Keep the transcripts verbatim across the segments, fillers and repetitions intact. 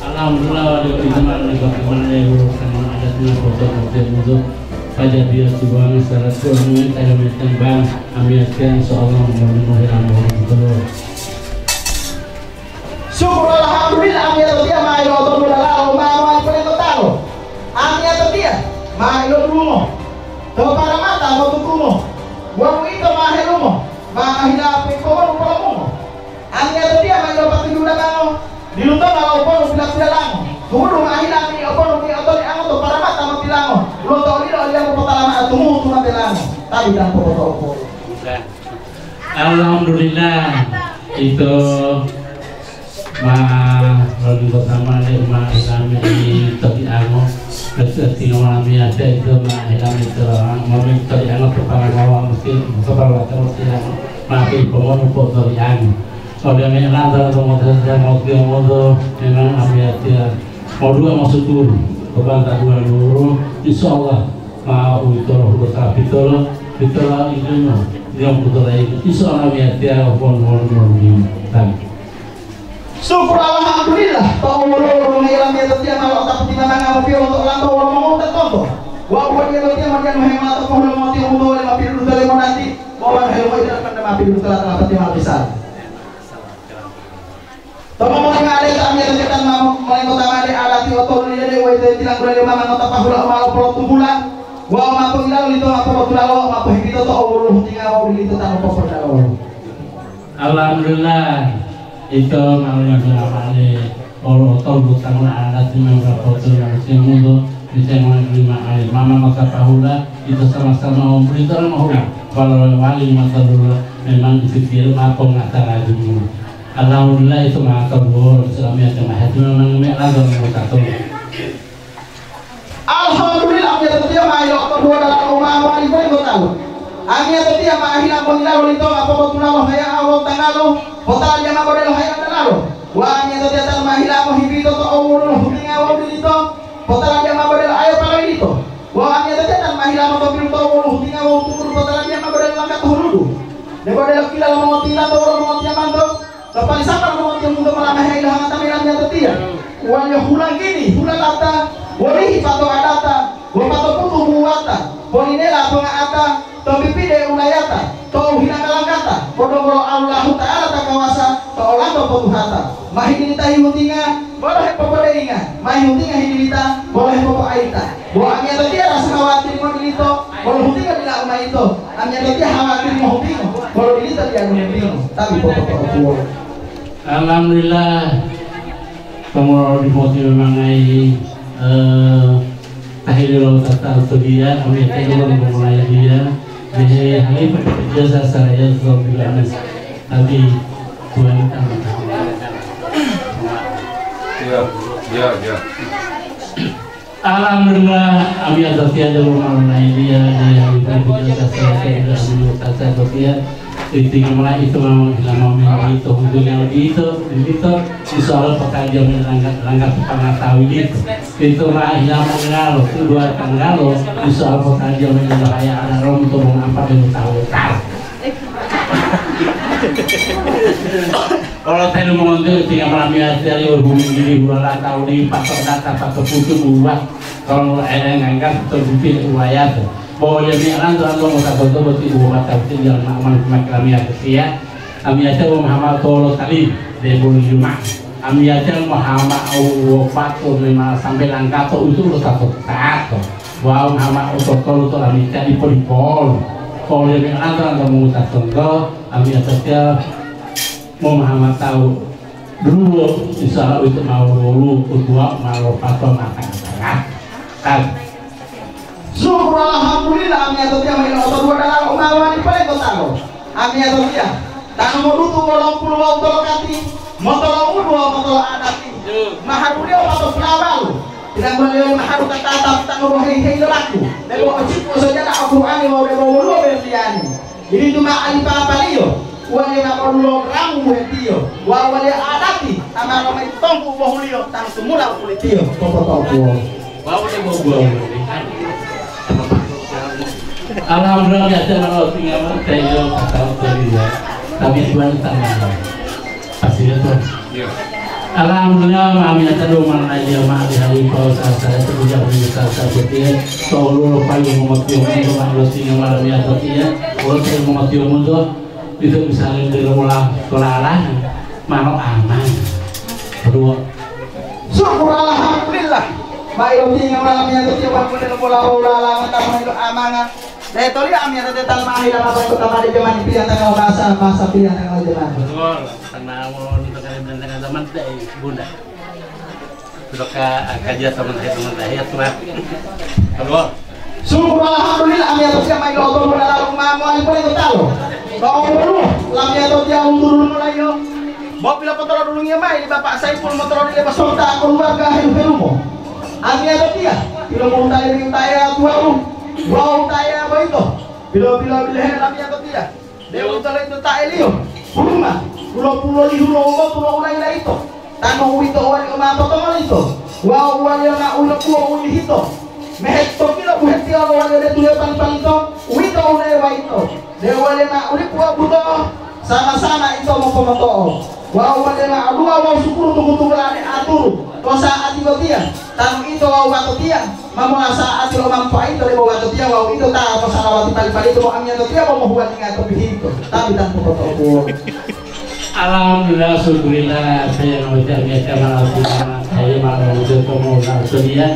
Alhamdulillah, wali ijma' li bagaimana ya, urusan adat na foto foto mutu. Pada dia tuang syarat tuang, kaya metang bang, amiatian, insyaallah, mau mau hilang mau betul. Syukur alhamdulillah, amiyatotiya ma ilotolu dalalo ma mowali polengotalo. Amiyatotiya ma ilodulungo to paramata motutungo. Wonu ito ma helumo, ma ngahila pepomonu polomungo. Amiyatotiya ma ilopatuju damango, diluntonga lo oponu pila-pilalango. Tu'udu ma hila mi oponu mi otoliango to paramata motilango. Lonto olilo oliyango potala mao tumuhu tumatelango. Tabi dan popoto'opolu. Alhamdulillah, ito ma lodunggo sama de ma ilami di tobiango. Betul tinggal malam ya, saya itu ma ilami to, ma tobiango kepala bawah mesti kepala bawah terus ya. Ma ke pomono po tobiango. Kalau dia menyelam dalam rumah saya mau dia mau memang ambil dia mau dua mau syukur kepada dua dulu. Insya Allah ma uwitolo hulota'a pitolo, pitolo iduno, diyamputolayi, iso amiyatiya wonu-wonu monu tali. Syukur alhamdulillah, to umur-umur ngela miyatotiya ma lo'otapu timamanga mopiyohu to olanto wolo mongotatonto. Wawu wonu miyatotiya ma diyalu hemolato pohulo moti umuto wole ma pidudu tole monanti, bo wonu helumoyi dila panda ma pidudu tala-tala pati ma pisali. To mongohi ma'o de ta amiyatotiya tan ma molengota ma'o de adati otolu lilede, uwito tilanggula lima mangota pahula u ma lopolotunggula wawu ma poilalo lito ma popotulalo wawu ma pohipito to owoluwo hutinga wawu lilito ta lopopodalolo. Alhamdulillah, ito ma longohi ma'o de olo otolu tangula adati ma popotulalalo timudo, ito ma lima ali mama mota pahula, ito sama-sama umbulito mahula, walau wali mota dula memang dipikir ma pongata rajumula. Alhamdulillah, ito ma kabuwolo Islamiya temahe tuna nang me alam mo tato. Alhamdulillah, amiyatotiya ma yilo'o to duwo dalalo u ma mowali boyito talu. Amiyatotiya ma hila mohila lolito ma popotunalo haya'a wawu tangalo, potala diya ma bodelo haya'a dalalo. Wa amiyatotiya ta ma hila mohipito to owoluwo hutinga wawu dilito, potala diya ma bodelo ayo paloilito. Wa amiyatotiya ta ma hila motopilu to owoluwo hutinga wawu tunggudu, potala diya ma bodelo langkata huludu. Debo delo kila lo mongotilanto wolo mongotiyamanto, to palisapa lo mongotiyamanto molamahe ilahangata mayi lamiyatotiya. Waliyo hulanggini, hulalata, wolihi pato adata, wopato putu buwata, polinela ponga'ata, to pipide ulayata, to uhinanga-langata, podonggolo Allahuta'ala ta kawasa, to olanto potuhata. Mahidilita hihutinga, bolo hepopodeyinga, mahihutinga hidilita, bolo hepopoayita. Bo amiyatotiya rasa khawatir modilito, bolo hutinga dila umayito. Amiyatotiya khawatir mohutingo, bolo dilito diyalu hutingo, tabi popoto'otuwo. Alhamdulillah, tongolo dipoti memangai, eh, tahili lo tata utoliya, amiyatotiya lo mongolaiya, mehe halifa jasa saraya to bilanes, tabi Tuhan tamatah. Ya, ya, ya. Alhamdulillah, amiyatotiya delo ma'o lailiya, daya halifa bisa sasaya daya halifa sasaya totiya. Itinga mala itu ma'o ilama ma'o itu, huntunya itu, itu, insya Allah pekerja melanggar, langgar pangatawi itu. Itu ma'o ilama ngalo, itu dua tanggalo, insya Allah pekerja melanggar haya ada rom untuk mengapa dia tahu. Olo telu mongonto tiga malam ya, telu hulu diri, hulu lata, hulu pato data, pato putu, buwa. Kalau ere ngangkat, to bipil uwayat. Bo ya mi alanto, lanto mota tonto boti uwa mata uti, jalan aman, makilami ya kesia. Kami ya sewa Muhammad Tolo Tali, de bulu Jumat. Kami ya sewa Muhammad Uwo Pato, memang sampai langkato, utu lo tato tato. Wau Muhammad Uto Tolo to kami jadi polipol. Kalau ya mi alanto, lanto mota tonto, kami ya sewa Muhammad tahu. Duluwo, insya Allah itu mau wolu, kedua mau pato mata. Kan? Syukur alhamdulillah, amiyatotiya ma ilo oto dua dalalo u ma mowali polengotalo. Amiyatotiya, tanu modutu wolong pulu wawu tolokati, motolomudu wawu motoloadati. Mahaduliyo pato pulawalu. Tidak boleh maharu kata tanu bohei-hei lolaku. Debo ocipu sojada Al-Qur'ani wawu debo woluwo berliyani. Ilidu ma'o ali papaliyo, waliya ma'o dulo ramu buhetiyo, wawu waliya adati, amaro mayi tonggu bohuliyo, tanu tumula u pulitiyo, popotopuwo. Wawu debo buwa wulolihan. Alhamdulillah, biasa ma'o tinggal teyo, kata-kata dia. Tapi Tuhan tangan. Pasileto. Iya. Alhamdulillah, ma'amiyata do malaiya ma'ali halipa sasa itu tidak bisa sasa betul. Tolu lo payu mengotong itu mak lo singa malaiya totia. Kalau saya mengotong itu bisa bisa lebih bola bola mano aman. Kedua. Syukur alhamdulillah. Mai lo tinga malaiya totia bangun lo bola bola lama tamu itu amangan. Dai toli amiyata te talma ahila mata to kamade jamani pilihan tanggal bahasa, bahasa pilihan tanggal jamani. Betul, karena mau untuk kalian tengah zaman teh, Bunda. Sudah ka, kajian teman saya, teman saya, tuan. Betul. Syukur alhamdulillah amiyata siya mai loto Bunda lalu mamo ali pole to talo. Kau dulu, lamiyata dia undur dulu mulai yo. Bo pila potoro dulu ngiya mai di Bapak Saiful motoro di lepas sonta keluarga helu-helumo. Amiyata dia, pilo mutali mintaya tuaru. Wawu ta Eya boyito, bilo-bilo biloheo lamiyatiya, deu uwito loyito ta eliyo, huruma, pulo-pulo lihu lo umotu lo ulayi layito, tanu uwito uwaliyo ma potomolito, wawu uwaliyo ma uyilobuwo u yilihito, mehetoki lo buhetiyo lo waliyo detuliyo pali-palito, uwito ulewa yito, deu waliyo ma ulipu wabuto'o, sama-sama ito mopomoto'o. Wawu wode ma'aluwa wawu sukuru tumu-tumula ode aturu to sa'ati botiya, tanu ito wawu watotiya, ma mola sa'ati lo mampu aito debo watotiya wawu ito ta mosalawati pali-palito bo amiyatotiya bo mohuwalinga to pihito, tapi tantu poto'opuwo. Alhamdulillah, syukurillah, saya ngawiti amiyatiya ma'aluwa, saya ma'aluwa, saya ma'aluwa,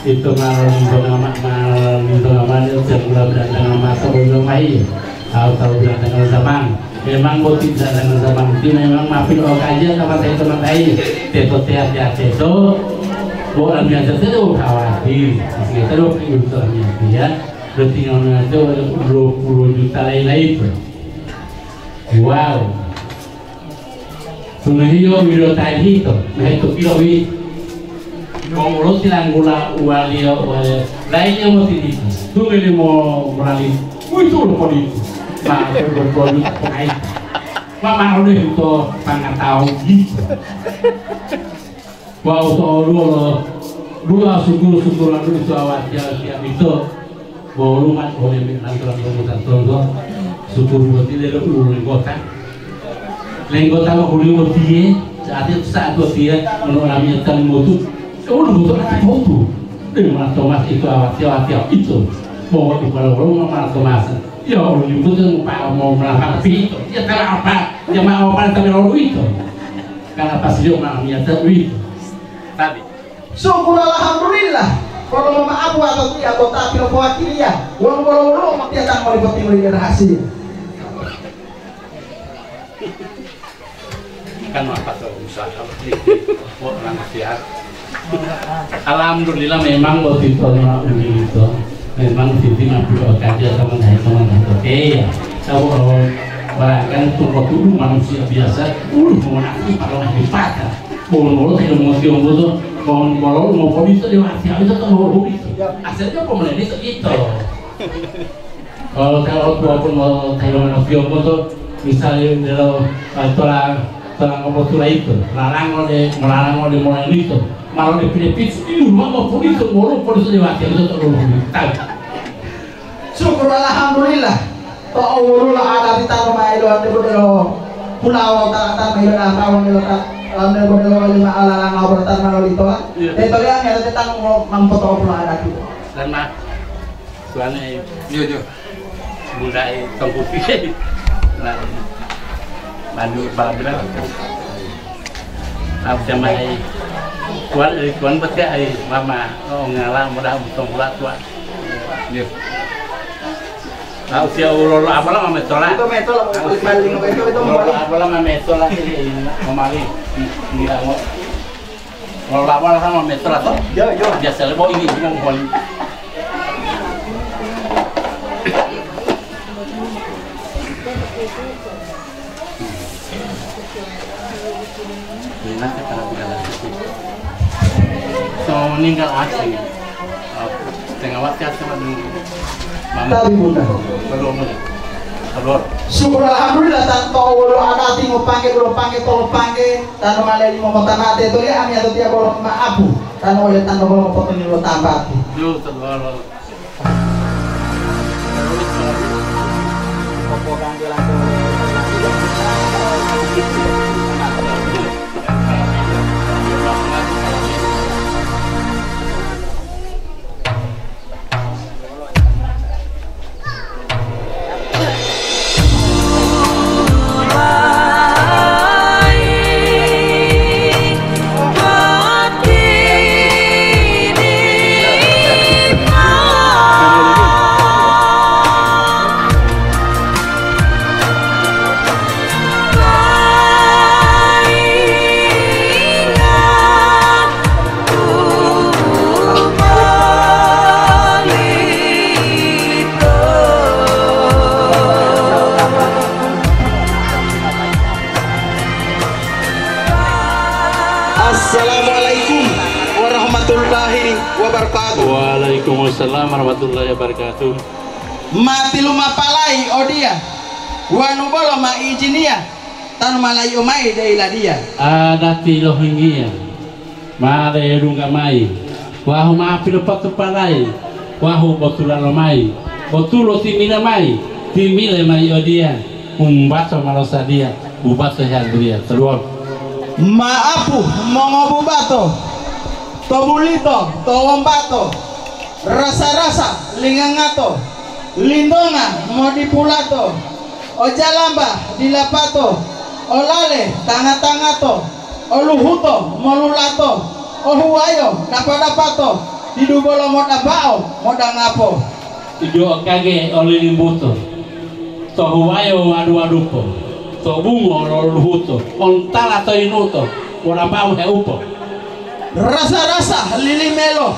Ito ma lolintonga ma-, ma lolintonga mao ode u tiyambula bilantangan mato boyito mahiyo, tawu-tawu bilantangan zaman. Memang boti bilantangan zaman ti memang ma pilo'okajiya ta mata ito matahiyo. Teto teya-teya teto, bo amiyatiya teto khawatir. Masih teto pilo'o amiyatiya, berarti ngamiyatiya dua puluh juta layi-layito. Wow. Sungehiyo wilotayi hito, mehetopilowi. Wong ulo tilanggula uwaliyo, uwaliyo. Layiyo motitipu. Tungeli mo-, morali. Uwito lo poditu. Ma, poditu, poditu. Ma, ma, ode hito pangatau hito. Wawu to oluwo lo dua sukuru-sukuru'u ito awatiya-watiya ito, bo woluwo mao olemu lantaran lo mutantonto, sukuru boti lelo u lenggota. Lenggota lo huliyo botiye, saat itu, saat botiye, monu olamiyatiya motu, wonu botu ati potu. Deu ma Tomas ito awatiya-watiya ito, bo wonu bolo-bolo ma Tomas. Ya, wonu liputu mo pa-, mo melakukan pito. Ya, karena apa? Ya, ma apa tabi lo uwito? Karena pas dia ma amiyatiya uwito. Tabi. Syukur alhamdulillah, wolo moma'apu wato tiya to ta pilopowatiliya, wonu wolo-wolo mopiyotango lipotimo lile rahasia. Kan apa to usaha, buat orang sehat. Alhamdulillah, memang waktu itu orang uwito. Memang siti ma pilo'okajiya teman-teman dari Tokeya. Tahu kalau barangkali itu waktu manusia biasa, uh, mau nafsu pada lipata. Bolo-bolo tidak mau tiong boto, bolo-bolo mau polisi dia mati habis atau mau polisi. Asalnya pemerintah itu. Kalau, kalau dua pun mau tiong mau tiong boto, misalnya delo, eh, tola, tola ngopo tula itu, lalang ode, melarang ode mau itu, malah ode pide pisu, iu, mau polisi, mau polisi dia mati habis atau mau polisi. Tahu. Syukur alhamdulillah. To owoluwo adati tanu ma ilo ante bodelo pulawo ta, ta ma ilo na tawo ilo ta, ante bodelo lima ala langa obratan ma lolito. Iya. Te toliang ya te tanu mo mampoto pula adati. Dan ma, tuane, yo, yo. Budai tongkuti. Nah, mandi balabila. Au jamai. Tuan, eh, tuan bete ai mama, oh, ngala mudah untung pula tuan. Nggih. Au sia ulo-ulo apa la mametola? Itu metola, itu, itu, itu, itu, ulo-ulo apa la mametola, ini, ini, mamali. Nggih, mau. Ulo-ulo apa la mametola to? Yo, yo. Biasa lebo ini, ini mau. Enak ya, kalau tidak lagi. So, meninggal asing. Oh, tengah waktu asing, Pak, dulu. Mama. Tapi, Bunda. Belum, belum. Belum. Syukur alhamdulillah, tanpa wolo adati mau panggil, belum panggil, tolong panggil, tanpa malai mau mata mati, itu ya, ami atau tiap orang maafu, tanpa oleh tanpa belum potong ini, belum tambah. Belum, belum. Assalamualaikum warahmatullahi wabarakatuh. Waalaikumsalam warahmatullahi wabarakatuh. Matilumapalayi odiya, wanu bolo ma ijiniya, tanu malayi'o mayi de yiladiya. Adati lohinggiya ma ledungga mayi, wawu ma pilopotupalayi, wawu botula lomayi, botulo timila mayi, timile mayi odiya, umbato ma losadiya, bubato heyaluriya. Toluwolu. Maapu mongobubato, to bulito, to wombato, rasa-rasa lingangato, lintonga modipulato, ojalamba dilapato, olale tanga-tangato, oluhuto molulato, ohuwayo dapa-dapato, didu bolo modambao modangapo. Idio kage olilimbuto, to huwayo wadu-wadupo, to bungo loluhuto, ontala to yinuto, wodambao heupo. Rasa-rasa lilimelo,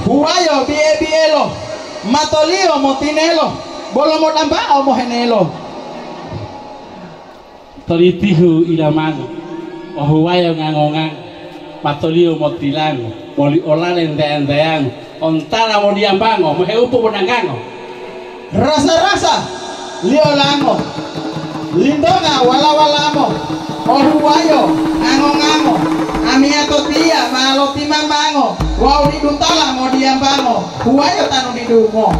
huwayo biye-biyelo, matoliyo motinelo, bolo modambao mohenelo. Tolitihu ilamango, ohuwayo ngango-ngango, matoliyo motilango, boli olale nteya-nteyango, ontala modiyambango, moheupo bonanggango. Rasa-rasa liyolango, lintonga wala-walamo, ohuwayo ngango-ngango, amiyatotiya ma lotimamango wawu didutala modiyambango, huwayo tanu didungo.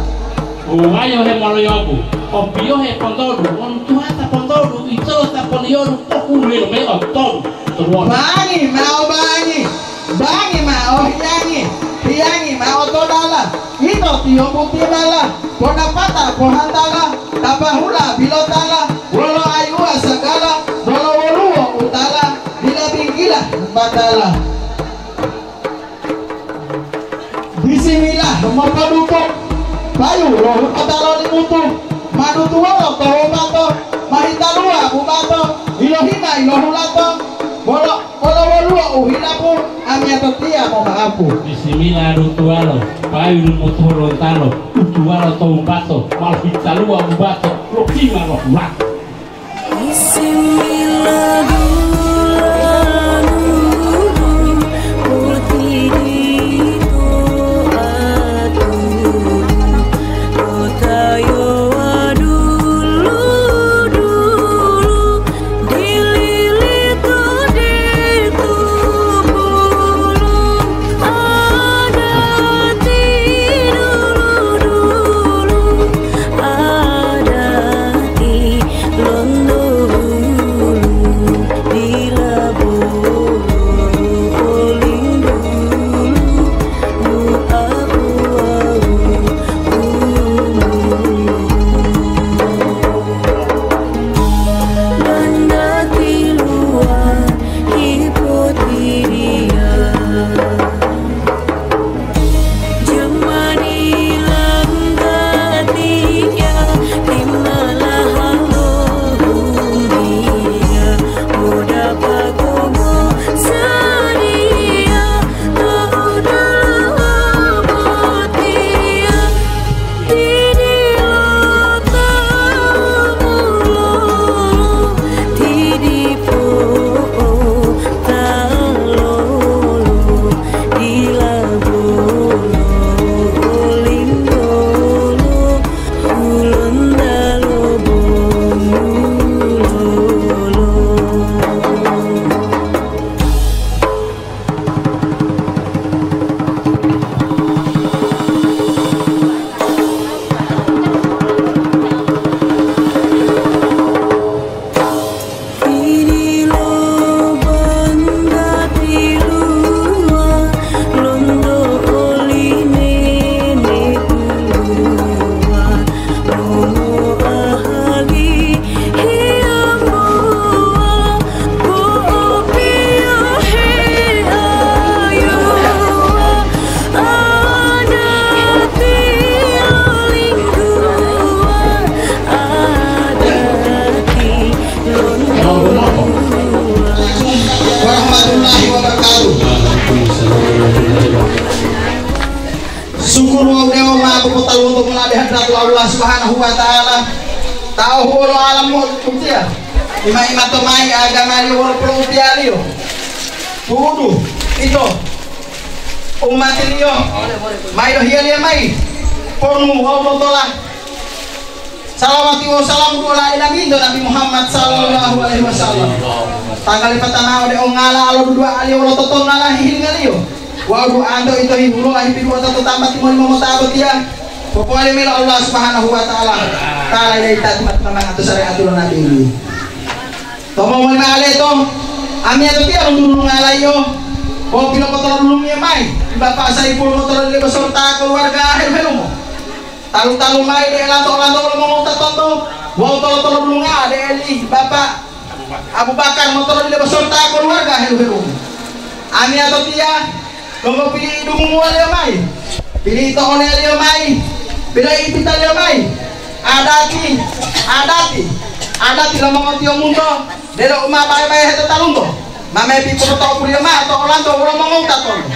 Owayo hemoloyobu, opiyohe pontodu, wonu tuwata pontodu, itolo ta poliyodu, pohuluwe lome'o tonu. Bangi mao bangi, bangi mao hiyangi, hiyangi mao to dala, ito tiyombu timala, ponapata pohantala, tapahula bilotala, wolo ayuwa sagala, bolo woluwo utala, dila binggila batala. Bisimilah mopodutu, payu lo hupata lo limutu, madutuwolo to wopato, mahitaluwa bubato, ilohima ilohulato, bolo, bolo woluwo u hilapu, amiyatotiya moma'apu. Bisimilah dutuwalo, payu limutu holontalo, dutuwalo to wubato, ma lohitaluwa bubato, lohima lohulato. Adati lonto hulu dila bolo olindulu, du'a uwawu umulu. Danda tiluwa hipotiriya. Jamani langgatiya, timalaha lo hunggiya, moda pakomo sadiya, to dulawo botiya, didi lo tamu lolo, didi po'o ta lolo. Dila bolo olintolo, Hulontalo bongulolo. Tiri lo bangga tiluwa, lonto oli nene tuluwa, momo ahali hiyambowa, po'opiyohe ayuwa, adati lolingguwa, adati lonto. Warahmatullahi wabarakatuh. Syukur wawu dewo ma popotalu untuk melade hadratu Allah Subhanahu wa Ta'ala. Taohu wolo alam mo utiya. Ima-ima to mayi agamaliyo wolo poloutiyaliyo. Tu'udu ito umatiliyo, ma yilohiyaliyo mayi ponu wawu totola. Salawati wawu salamu du'a la ilaha illa Nabi Muhammad sallallahu alaihi wasallam. Tanggalipata mao ode ongala alo dudua'aliyo wolo totonulala hihilinga-Liyo. Wawu du'anto ito hihuloa hipiduwota to tambati molimo mota botiya. Popowali mayi lo Allah Subhanahu wa Ta'ala, ta lailai ta tima-tima ma'ato syariati lo Nabi. Tomo moli ma'o leto, amiyatotiya lontulungalaiyo, bo pilopotolodulungiyo mayi, Bapak Saiful Motolodile beserta keluarga helu-helumo. Talu-talu mayi de lanto-lanto lo mongowutatonto, wawu tolo-tolodulunga de li Bapak Abu Bakar Motolodile beserta keluarga helu-helumo. Amiyatotiya, donggo pili idungumuwaliyo mayi, pili to'oneliyo mayi, pili ipitaliyo mayi. Adati, adati, adati lo mongotiyomunto, delo u ma bae-bae hetotalunto, ma mepi popoto'opuliyo ma'o to olanto wolo mongowutatonto.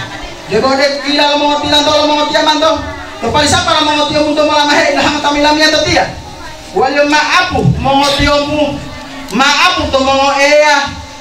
Debo de dila lo mongotilanto lo mongotiyamanto, to palisapa lo mongotiyomunto mola mahe ilahama tamilamiya to tiya. Waliyo ma'apu mongotiyomu, ma'apu to mongoeya,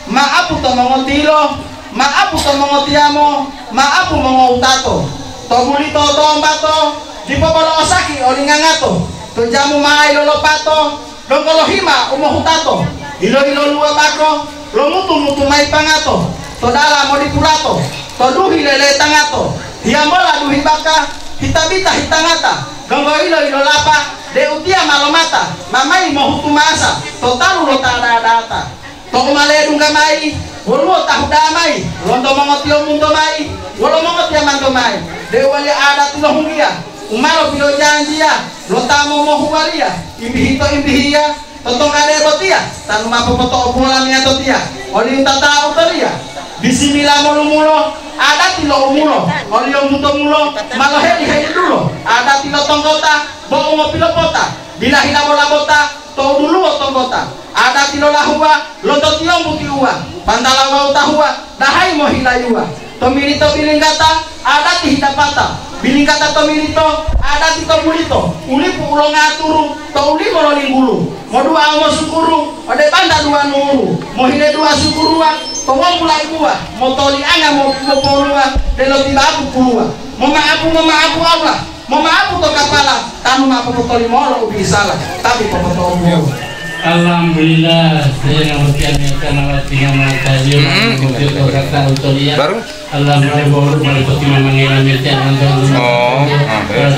ma'apu to mongotilo, ma'apu to mongotiyamo, ma'apu mongowutato. To bulito to ombato, dipo bolo osaki olingangato. To jamu mayi lolopato, donggo lohima u mohutato. Ilo-iloluwa bako, lomutu-mutu mayi pangato. To dala modipulato, to duhi leletangato. Hiyambola duhi baka, hita-bita hitangata. Donggo ilo-ilolapa, de utiya ma lomata, ma mayi mohutu masa, to talu lo ta data-data. To'u ma ledungga mayi, woluwo ta huda mayi, lonto mongotiyomunto mayi, wolo mongotiyamanto mayi, deu waliya adati lo hunggiya, u ma lopilojanjiya lo ta momohuwaliya, imbihito-imbihiya, to tongade botiya, tanu ma popoto'opuwo lamiyatotiya, oli u tata'u toliya. Bisimila molumulo, adati lo umulo, oli yombuto mulo, ma loheli-heli dulo, adati lo tonggota, bo u ngopilopota, bilahi labo-labota, to duluwo tonggota, adati lo lahuwa, lonto tiyombu tiuwa, pantala wawu tahuwa, dahayi mohilayuwa. Tomilito bilinggata, adati hidapata, bilinggata tomilito, adati to bulito, ulipu u longaturu, to ulimo lo linggulu, modu'a mosukuru, ode banta duwa nuru, mohile duwa sukuruwa, to wombu laibuwa, motolianga mo-, mopoluwa, delo tibabu puluwa, moma'apu, moma'apu Allah. Moma'apu to kapala, tanu ma popotolimolo u bisala, tapi popoto'omuwo. Alhamdulillah, saya ngamutian yang kana latihan mataliyo, mm, ngamutian to kata utoliya. Baru? Alhamdulillah, baru mari potima mangena metian anto. Oh, ah, baik,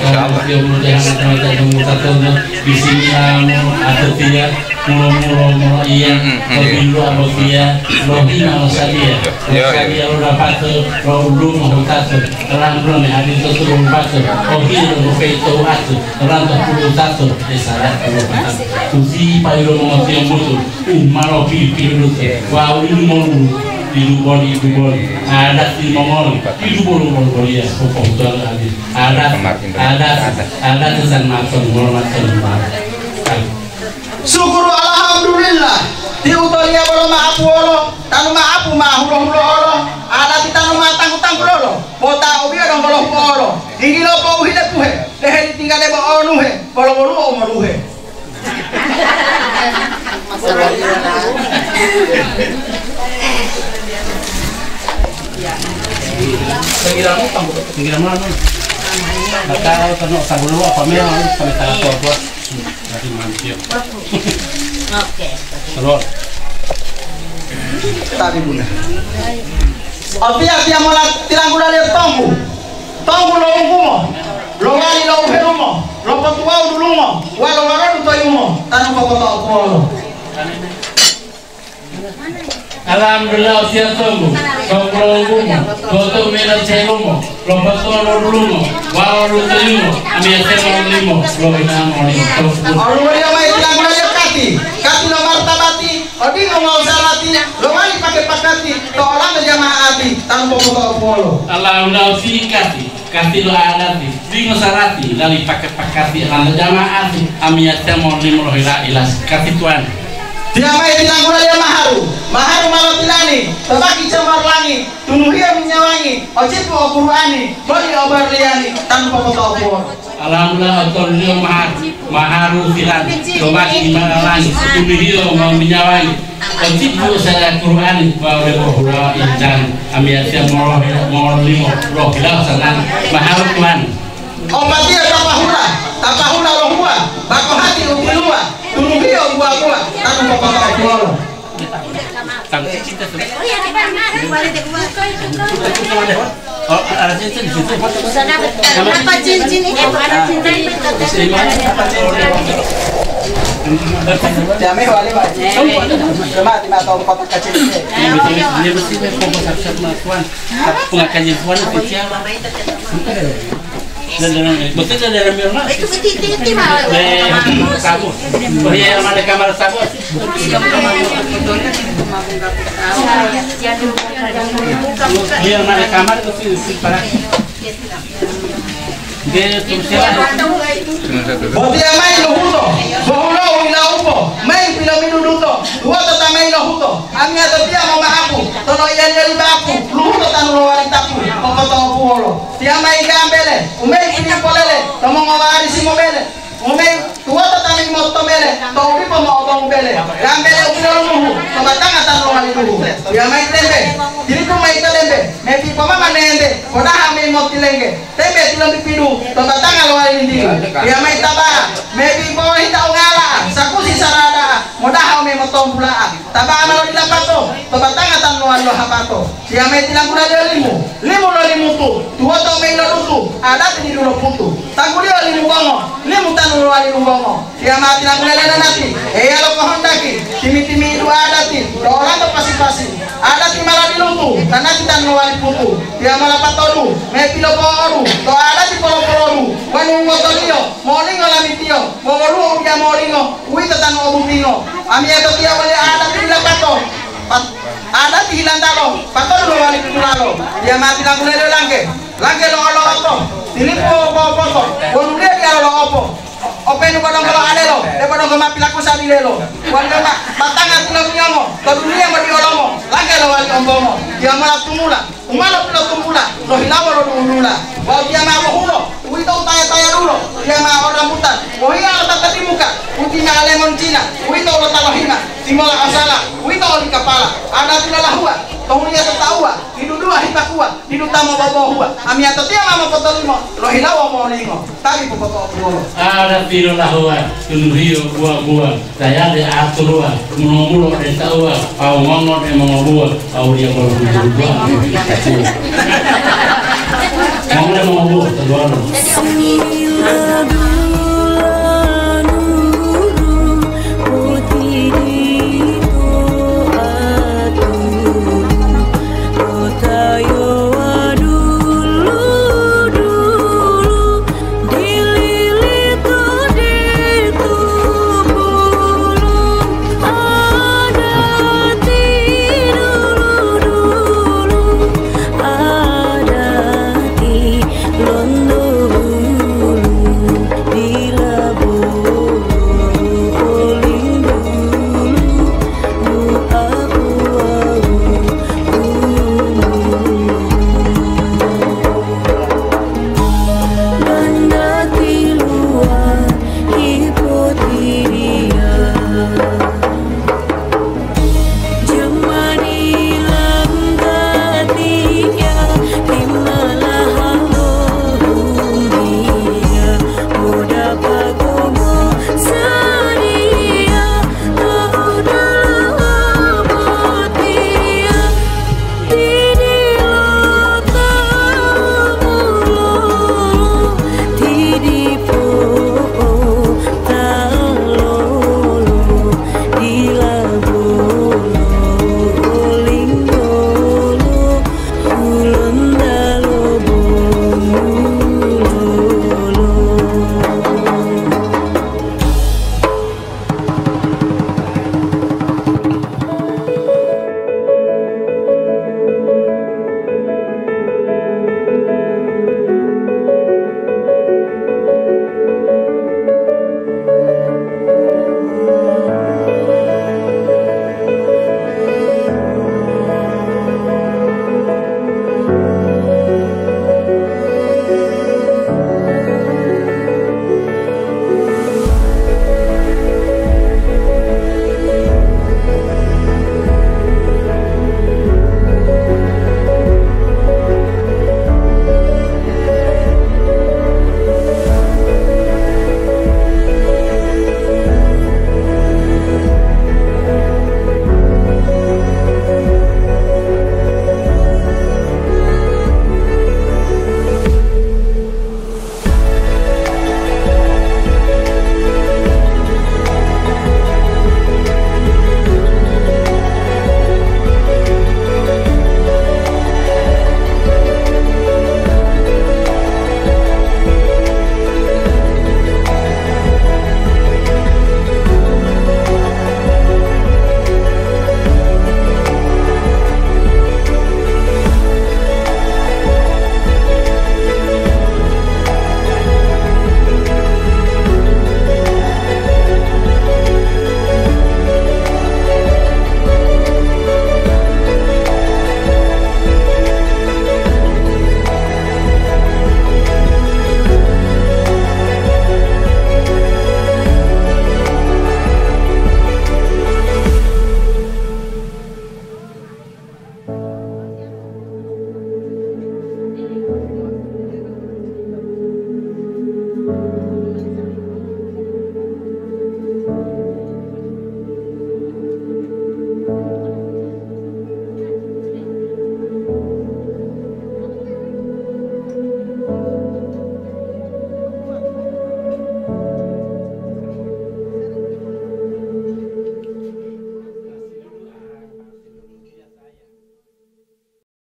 insyaallah. Di sini anu atau tidak. Mulo-mulo moiya, mm, mm, iya. Lobilu abotiya, lohina osadiya. Iya, iya. Osadiya lo dapato, lo ulumo hutato, rangrone adito tulo hupato, ohilo lo peito huato, ranto pulu tato, desara pulu tato. Usi pailo mongotiyo mutu, umaro pipilutu, wawu ilumolu, iluboli, iluboli, adati mongoli, ilubolu-bolu boliya, popohutuwa adati. Adat, adat, adat san maton, molo maton, maton. Sukuru alhamdulillah, ti utoliya bolo ma'apu wolo, tanu ma'apu ma hulo-hulo'olo, adati tanu ma tanggu-tanggulolo, bo ta obiya donggo lohu'olo, yinggilo po'uhile puhe, dehe ditingga debo onuhe, bolo woluwo u moluhe. Pinggiran mo, panggu-, pinggiran mo, anu. Maka, anu, tanggulo apa mea, anu, kami tahu apa. Dari manusia. Oke. Terus. Tadi, Bunda. Otiya-tiya mola tilanggula liyo tonggu. Tonggu lo unggumo, lowali lo uhelumo, lopotuwawu dulungo, walo warodu toyumo, tanu popoto'opuwolo. Alhamdulillah, usiya tonggu, tonggu lo unggumo, tuwa-tuwa mena celumo, lopotuwawu lo dulungo, walo lo toyumo, amiyatema lolimo, lo inamo limo. Oluwoliyo mayi tilanggula liyo kati, kati lo martabati, odingo wawu sarati, lowali pake pakati, to olanto jama'ati, tanu popoto'opuwolo. Alhamdulillah, usiya kati. Kati lo adati, dingo sarati, lali pake-pakati, lanta jama'ati, amiyatiya molimo lohila ilas, kati tuwani. Tiyamayi tilanggula liyo maharu, maharu ma lotilani, tobaki camar langi, tunuhiyo minyawangi, ocipu o Qur'ani, boli o barliyani, tanpa poto'opuwo. Alhamdulillah, otoliyo maha-, maharu filan, lomati maralangi, tulihiyo mau minyawangi. Ocipu saya Qur'an, mau lebo hulawa insan. Amiyatiya molo, molo limo, roh hilawo sanang. Maharu Tuhan. Opatiya tapahula, tapahula lohuwa, bakohati upiluwa, tunuhiyo buwa-buwa, tanu papatao tuwolo. Apa cincin ini? Apa cincin? Jami wali, Pak. Cuma lima tahun kotak kecil. Ini mesti, ini mesti, ini mesti pokok satu-satu, Mas Tuan. Pengakajian Tuan itu siapa? Betul, dari Mirna. Itu betul, itu, itu, Pak. Eh, kamu. Oh iya, yang ada kamar tamu. Iya, yang ada kamar itu si, si Pak. Dia terus ya. Botiya mayi lohuto, bohulo u yilaupo, mayi pilomiduduto, tuwoto ta mayi lohuto, amiyatotiya moma'apu, toloiya-liya limapu, luhuto tanu lowali tapu, popoto'opuwolo. Tiya mayi gambele, u mayi pili polele, to mongowarisi mobele, u mayi tuwoto ta mayi motto bele, to u dipo mo'obongu bele, gambele u pilolumuhu, to batanga tanu lowali duhu. Tiya mayi tembe, tilipu mayi to lembe, meti pomama nende, podaha mayi motilengge. Tembe tilombipidu to batanga lowali lintidu. Tiya mayi taba'a, mebi bohi ta ungala'a, sakusi sarada'a, modaha u memotompula'a. Taba'a ma lodilapato to batanga tanu lowali lohapato. Tiya mayi tilanggula liyo limu, limu lo limutu, tuwoto u meyi lodutu, adati didu loputu. Tangguliyo limu bongo, limu tanu lowali lubongo. Tiya ma tilangulele lonati, Eya lo kohondaki, timi-timi'idu adati, to olanto pasi-pasi. Adati ma lodilutu, tanati tanu lowali putu. Tiya ma lapatolu, me pilopo'odu, to adati polo-polodu, wonu wotoliyo, molingo lamitiyo, woluwo u diya molingo, uwito tanu obutingo. Amiyatotiya wole adati dilapato, pat-, adati hilantalo, patolu lowali putulalo. Tiya ma tilangulele langge, langge lo olo'oto, tilipu opo-opoto, wonu diya diya lolo'opo. Openu bo donggo lo alelo, debo donggo ma pilakusa dilelo. Waliyo ma-, batanga tilobiyongo, to duniya modiolomo, langga lowali ombongo. Tiya mola tumula, u ma lopilotumula, lohilawo lo du'ulula. Wawu tiya ma wohulo, uwito u taya-tayadulo, tiya ma orambutan, wohiya lo tatadimuka, u tina lemon cina, uwito u lotalohima, timola asala, uwito oli kapala, adati lolahuwa, to huliya to tauwa, didu duwa hipakuwa, didu ta mobobohuwa, amiyatotiya ma mopotolimo, lohilawo molingo, tabi popoto'otuwolo. Adati lolahuwa, tunuhiyo buwa-buwa, tayade aturuwa, mulo-mulo ode tauwa, wawu mongo ode mongobuwa, wawu diya bolo buwa-buwa. Mongo ode mongobuwa, to duwalo.